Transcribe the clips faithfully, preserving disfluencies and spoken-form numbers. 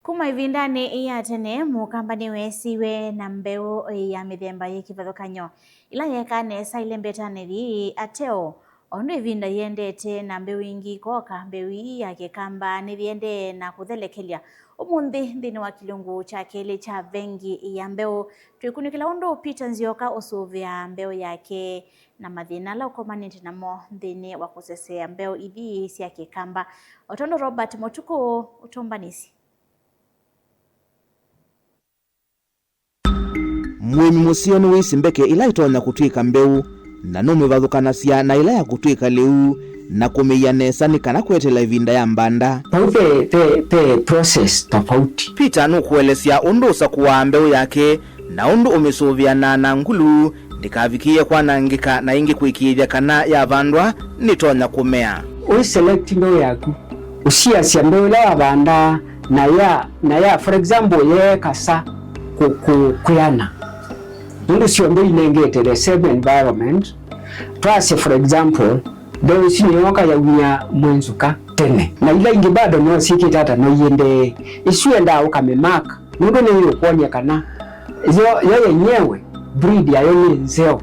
Kuma ĩvindanĩ ya tene, Mũkamba nĩweesiwe na mbeũ ya mĩthemba yĩ kĩvathũkany'o, ĩla yeekaa nesa ĩlembetanĩ yĩĩ ateo. O ũndũ ĩvinda yĩendete na mbeũ ingĩ ikooka, mbeũ ii ya Kĩkamba nĩyĩendee na kũthelekelya. Ũmũnthĩ, nthĩnĩ wa kĩlungu kya kelĩ kya Vengi ya Mbeũ, twĩkunĩkĩla ũndũ Peter Nzioka ũsũvĩaa mbeũ yake na mathĩna ala ũkomanĩte namo nthĩnĩ wa kũsesea mbeũ ithi sya Kĩkamba, o tondũ Robert Mũtukũ ũtũmbanĩsye. Mũĩmi mũseo nĩwĩsĩ mbeke ĩla ĩtonya kũtw'ĩka mbeũ, na nũmĩvathũkanasya na ĩla ya kũtw'ĩka lĩu, na kũmĩia nesa nĩ kana kweteela ĩvinda ya mbanda. Vau ve, ve, ve process tofauti. Peter nũkũelesya ũndũ ũsakũaa mbeũ yake na ũndũ ũmĩsũvĩanaa na ngulu ndĩkavikĩĩe kwanangĩka na ĩngĩ kũĩkĩĩthya kana yavandwa nĩtonya kũmea. Ũiselect mbeũ yaku, ũsiasya mbeũ ĩla wavandaa na ya, na ya, for example, yeekasa kũ-, kũ-, kwĩana. Nũndũ syonthe inengete the same environment. Twasye, for example, mbeũ ĩsu nĩyooka yaumya mwenzũka tene, na ila ingĩ bado no syĩkĩte ata, no iendee. Ĩsu yendaa ũkamĩmark, nũndũ nĩyĩũkwony'a kana yo, yo yenyewe breed yayo nĩ nzeo,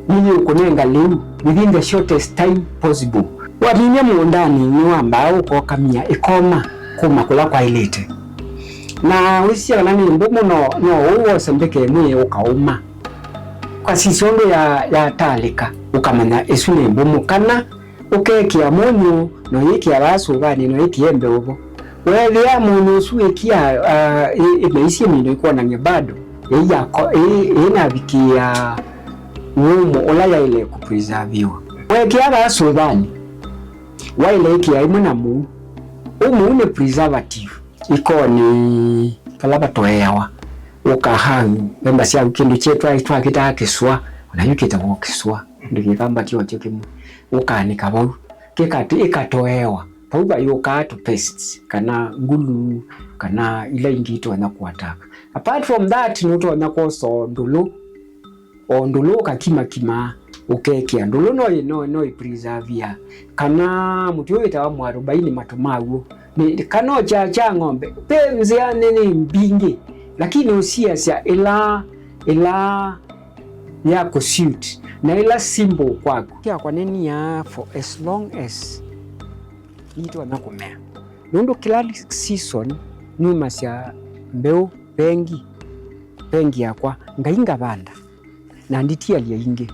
nĩyĩũkũnenga lĩu within the shortest time possible. Waminia mũũndanĩ, nĩwambaa ũkokamya ĩkoma kuma kũla kwaĩlĩte. Na wĩsisya kana nĩ mbũmũ, no, no ũu wose mbeke ĩmwe ũkaũma. Ũkasisya ũndũ ya, yatalĩka, ũkamanya ĩsu nĩ mbũmũ, kana ũkekĩa mũnyũ, na ũyĩkĩa vaa sũvanĩ, na ũyĩkĩe mbeũ vo. Weethĩa mũnyũ ũsu wĩkĩa, ah, ĩ, ĩmeisye mĩndũ ĩkwonany'a bado ĩi yako-, ĩ, ĩnavikĩĩa wũmũ ũla yaĩle kũpreserviwa. Weekĩa vaa sũvanĩ, waĩle ĩkĩa ĩmwe na mũu. Ũu mũu nĩ preservative. Ikonĩ vala vatoeawa, ũkahang memba syaku kĩndũ kye twa-, twakĩtaa kĩsũa, ona yu kĩtawa kĩsũa, kĩndũ kĩkambatio kyo kĩmwe, ũkaanĩka vau, kĩkati-, ĩkatoeawa vau vayũkaa tũ pests, kana ngulu, kana ila ingĩ itonya kũataka. Apart from that, nũtonya kwosa o ndũlũ, o ndũlũ ũkakimakima, ũkekĩa ndũlũ no ĩ-, no, no ĩpreservia, kana mũtĩ ũyũ wĩtawa mwarobaini matũ maw'o, nĩ, kana o kyaa kya ng'ombe. Ve nzĩa nĩ, nĩ mbingĩ, lakini ũsiasya ĩla, ĩla ya kũsuit na ĩla simple kwaku. Kyakwa nĩniaa for as long as nitonya kũmea, nũndũ kĩla season numasya mbeũ vengi, vengi yakwa, ngai ngavanda, na nditialya ingĩ.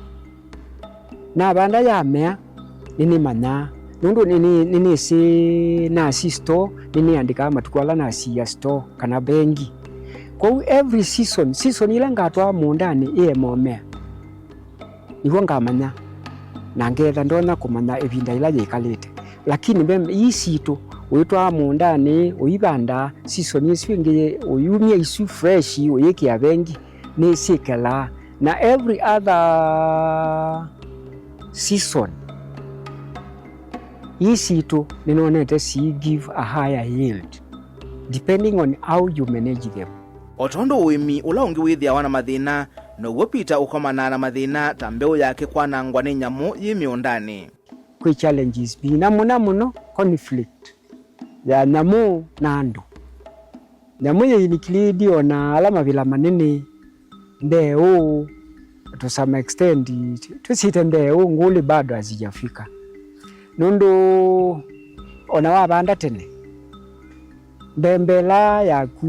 Navanda yamea, nĩnĩmanyaa, nũndũ nĩnĩ-, nĩnĩsĩ nasi store, nĩnĩandĩkaa matukũ ala nasiia store kana vengi. Kwoou every season, season ĩla ngatwaa mũũndanĩ ĩema ũmea, nĩw'o ngamanya, na ngeetha ndonya kũmanya ĩvinda yĩla yĩkalĩte. Lakini ve ii sitũ, ũitwaa mũũndanĩ, ũivanda, season ĩsu ĩngĩ ũyumya isu fresh, ũyĩkĩa vengi, nĩsyĩkelaa. Na every other season, ii sitũ nĩnonete si give a higher yield, depending on how you manage them. O tondũ ũĩmi ũla ũngĩ wĩthĩawa na mathĩna, now'o Peter ũkomanaa na mathĩna ta mbeũ yake kwanangwa nĩ nyamũ yĩ mĩũndanĩ. Kwĩ challenges mbingĩ, na mũno mũno conflict ya nyamũ na andũ. Nyamũ yĩ include o na ala mavĩla manene, ndeũ, to some extent, tũsyĩte ndeũ, ngũlĩ bado hazijafika. Nũndũ o na wavanda tene, mbembe ĩla yaku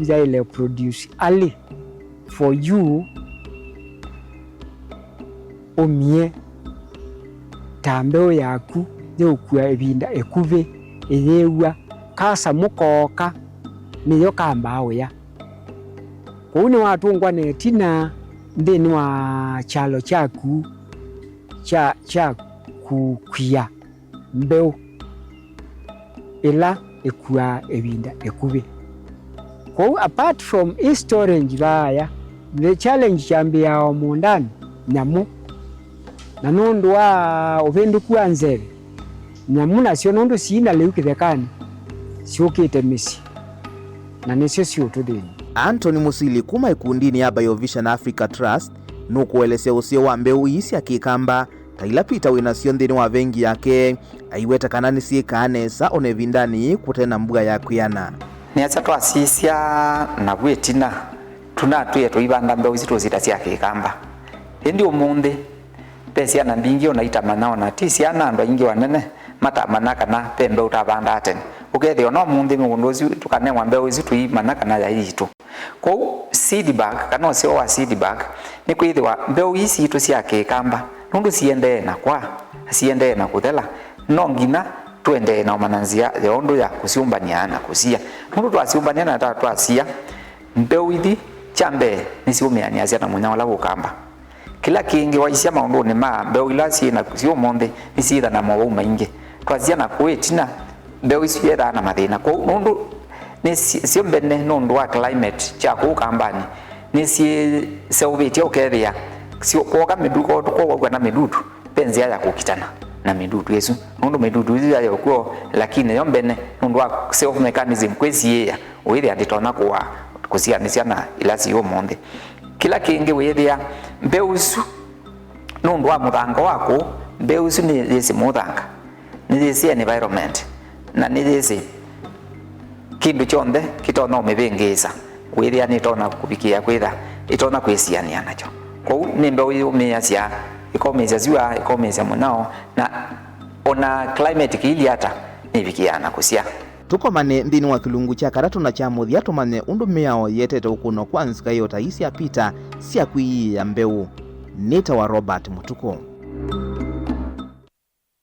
yaĩle produce early for you, ũmie ta mbeũ yaku yĩũkua ĩvinda ĩkuvĩ ĩyĩw'a, kasamũ kooka, nĩyo kambaa ũya. Kwoou nĩwatũngwa na ĩtina nthĩnĩ wa kyalo kyaku kya, kya kũkwia mbeũ ĩla ĩkuaa ĩvinda ĩkuvĩ. Kwoou, apart from ĩ storage vaaya, the challenge kyambĩĩaa o mũũndanĩ, nyamũ. Na nũndũ wa ũvĩndũku wa nzeve, nyamũ nasyo nũndũ siina lĩu kĩthekanĩ, syũkĩte mĩsyĩ, na nĩsyo siũtũthĩny'a. Anthony Mũsili kuma ĩkundinĩ ya Biovision Africa Trust nũkũelesya ũseo wa mbeũ ii sya Kĩkamba ta ila Peter wĩ nasyo nthĩnĩ wa vengi yake, aiweta kana nĩsyĩkaa nesa o na ĩvindanĩ yĩĩ kũte na mbua ya kwĩana. Nĩasya twasisya navu ĩtina, tũnatwĩe tũivanda mbeũ isu tũsyĩta sya Kĩkamba. Ĩndĩ ũmũnthĩ, ve syana mbingĩ ona itamanya, ona ti syana, andũ aingĩ anene matamanya kana ve mbeũ tavandaa tene. Ũkethĩa ona ũmũnthĩ mũũnda ũsu tũkanewa mbeũ isu tũimanya kana yaĩ yitũ. Kwoou seed bank, kana ũseo wa seed bank, nĩ kwĩthĩwa mbeũ ii sitũ sya Kĩkamba, nũndũ siendee na kwaa, siendee na kũthela, no nginya tũendee na ũmanya nzĩa ya ũndũ ya kũsyũmbanĩa na kũsia. Nũndũ twasyũmbanĩa na ta twasia, mbeũ ithi kya mbee nĩsyũmĩanĩasya na mũnya ũla wĩ Ũkamba. Kĩla kĩngĩ waisya maũndũnĩ ma mbeũ ila syĩ na syĩ ũmũnthĩ nĩsyĩtha na mowau maingĩ. Twasisya na kũu ĩtina, mbeũ isu syethaa na mathĩna. Kwoou nũndũ nĩ si- syo mbene nũndũ wa climate kya kũu Ũkambanĩ, nĩsyĩseũvĩtye ũkethĩa syo- kwoka mĩdudu, kwoka wau kana mĩdudu, ve nzĩa ya kũkitana na mĩdudu ĩsu, nũndũ mĩdudu ĩsu yaĩ o kw'o, lakini yo mbene nũndũ wa self mechanism kwĩsiĩĩa, ũĩthĩa ndĩtonya kũaa kũsianĩsya na ila syĩ ũmũnthĩ. Kĩla kĩngĩ wĩĩthĩa mbeũ isu, nũndũ wa mũthanga wa kũu, mbeũ isu nĩyĩsĩ mũthanga, nĩyĩsĩ environment, na nĩyĩsĩ kĩndũ kyonthe kĩtonya ũmĩvĩngĩĩsa, wĩthĩa nĩtonya kũvikĩĩa kwĩtha ĩtonya kwĩsianĩa nakyo. Kwoou nĩ mbeũ yĩũmĩĩasya, ĩkomĩĩsya syũa, ĩkomĩĩsya mũnyao, na ona climate kĩilyĩ ata, nĩvikĩaa na kũsya. Tũkomane nthĩnĩ wa kĩlungu kya katatũ na kya mũthya tũmanye ũndũ mĩao yĩetete ũkũno kwa nzika ĩyo ta ii sya Peter sya kwĩyĩĩa mbeũ. Nĩtawa Robert Mũtukũ.